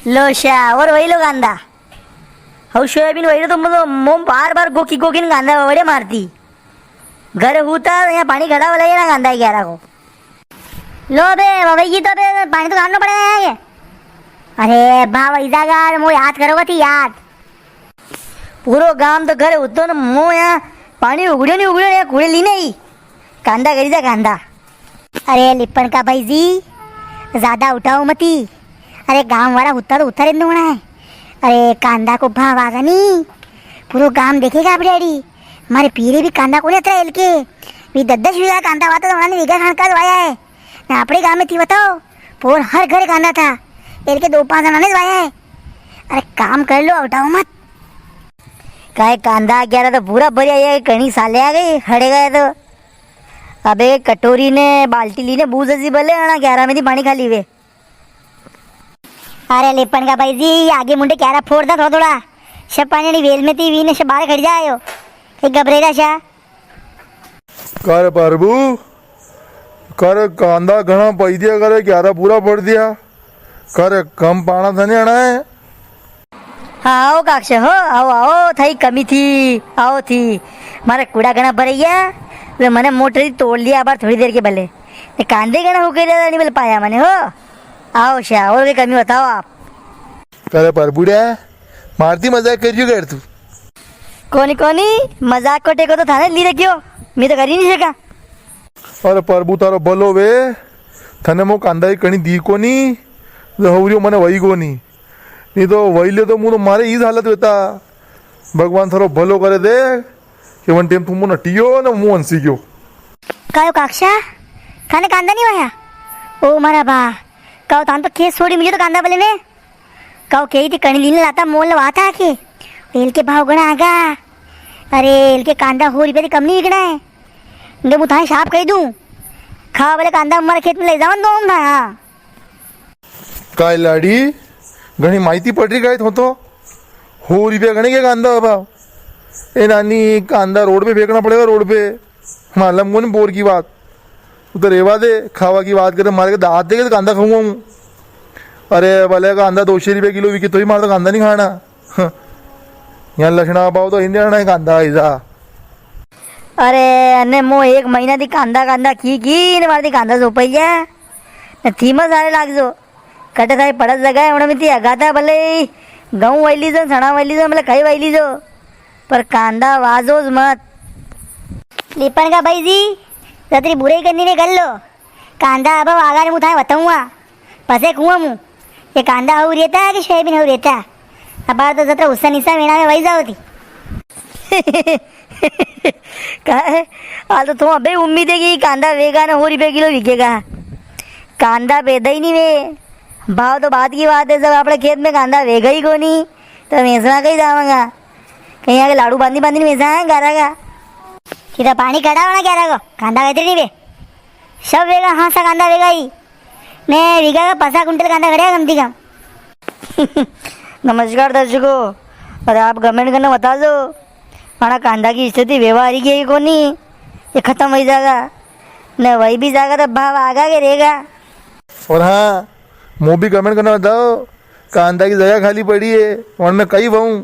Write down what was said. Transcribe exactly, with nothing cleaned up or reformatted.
लो शा, और वई लो कांदा। हऊ सोयाबीन वई लो तो मो, मो बार बार गोकी गोकी ने कांदा वड़े मारती। घर हूता या पाणी खड़ा वाला ये ना कांदा ग्यारह को। लो बे, वई तो बे पाणी तो काढनो पड़ेगा यार ये। अरे बा वई जागा, मो याद करोगा थी याद। पूरो गाम तो घर हूतो न मो या पाणी उगड़्यो नी उगड़्यो या कूड़े लीने ही। कांदा करी जा कांदा। अरे लिपण का भाई जी, ज्यादा उठाओ मती। अरे गाम वाला हुत्ता तो हुत्ता रेंदो होना है। अरे कांदा को भाव आगा नी, पूरो गाम देखेगा आपड़े आड़ी। मारे पीरे भी कांदा कोनी अतरा एलके, भी दस दस वीघा कांदा वाता तो उन्होंने वीघा खान का वाया है। ना आपड़े गाम में थी बताओ, पोर हर घर कांदा था, एलके दो पांच जना ने वाया है। अरे काम कर लो, उठाओ मत। काय कांदा ग्यारह तो पूरा भरिया, ये कणी साले आ गई, हड़े गए तो। अबे कटोरी ने बाल्टी लीने बूझ जी भले, अणा ग्यारह में थी पाणी खाली वे। अरे लिपण का भाई जी, आगे मुंडे क्यारा फोड़ दा थोड़ा थोड़ा। शब पाणी नी वेल में थी वीने शब बाहर खड़ जायो। एक घबरेरा शा। करे प्रभु, करे कांदा घणा पाई दिया, करे क्यारा पूरा फोड़ दिया। करे कम पाणा था नी आना है। हाँ, आओ काकशा हो, आओ, आओ, थाई कमी थी, आओ थी। मारा कूड़ा घणा भरैया, वे मने मोटर ही तोड़ लिया, अबार थोड़ी देर के भले। ये कांदे घणा हुके रिया, नी भले पाया मने हो। आओ शा, और के कमी बताओ आप। करे प्रभुड़ा, मारती मजाक करियो कर तू। कोनी, कोनी, मजाक को टेको तो थाने ली रखियो, मैं तो करी नी सका। अरे प्रभु थारो भलो वे, थने मो कांदा की कणी दी कोनी, जो हवरियो मने वई कोनी। नी तो वई ले तो मु तो मारे ईज हालत वेता। भगवान थारो भलो करे दे, कि वन टेम तू मु नटियो ने मु हंसी गयो। कायो काकशा, थाने कांदा नी वाया? ओ मारा बा, कायो थान तो खेत छोड़ी मिलियो तो कांदा भले ने। कायो कही थी कणी लीने लाता मोल वाता के। एलके भाव घणा आगा। अरे, एलके कांदा हो रुपया थी कम नी विकणा है। नी तो मु थाने साफ कही दूं। खा भले कांदा मारे खेत में ले जावन दो हम ना, हाँ। काय लाड़ी, घणी माहिती पड़ री काय थो तो? हो रुपया घणे के कांदा भाव? ए नानी, कांदा रोड पे फेंकना पड़ेगा, रोड पे। मालूम कोनी बोर की बात। तू तो रेवा दे, खावा की बात करे, मारे के दांत देखे तो कांदा खाऊंगा हूँ। अरे, भले कांदा दो सौ रुपया किलो विके, तो ही मारे तो कांदा नी खाना। हाँ। यहाँ लसणा भाव तो हिंदे आना है कांदा ऐसा। अरे, अने मो एक महीना दी कांदा, कांदा की, की, ने मारे दी कांदा सोपाई गया। ने थी मत सारे लाग जो। कटे थाई पड़त जगह है, उन्हें मिट्टी अगाता भले ही गहूं वाई लीजो, सणा वाई लीजो, मतलब कई वाई लीजो, पर कांदा वाजोज मत। लिपण का भाई जी, जतरी बुराई करनी ने कर लो, कांदा अब आगा ने मु थाने बताऊंगा, पसे कुआं मु, ये कांदा हो रहता है कि सोयाबीन हो रहता है, अबार तो जतरा उस्सा निस्सा वेणा में वही जाओ थी। काहे? हाल तो थो अबे उम्मीद है कि कांदा वेगा ने हो रुपया किलो विकेगा। कांदा पैदा ही नी वे। भाव तो बात की बात है, जब आपणे खेत में कांदा वेगा ही कोनी, तो वेचवा कई जावांगा? कहीं आगे लाडू बांधी बांधी ने वेचा है गारा का? सीधा पाणी कड़ा होना क्या रखो? कांदा कहते नी वे। सब वेगा, हाँ, सा कांदा वेगा ही। ने वीघा का पसा कुंटल कांदा खड़े कम थी कम। नमस्कार दर्शकों, अरे आप comment करने बता दो, मारा कांदा की स्थिति व्यवहारिक है कोनी, ये खत्म हो जाएगा, ने वही भी जाएगा तो भाव आगा के रहेगा। और हाँ, मो भी comment करने बताओ, कांदा की जगह खाली पड़ी है, उनमें कई वाऊं,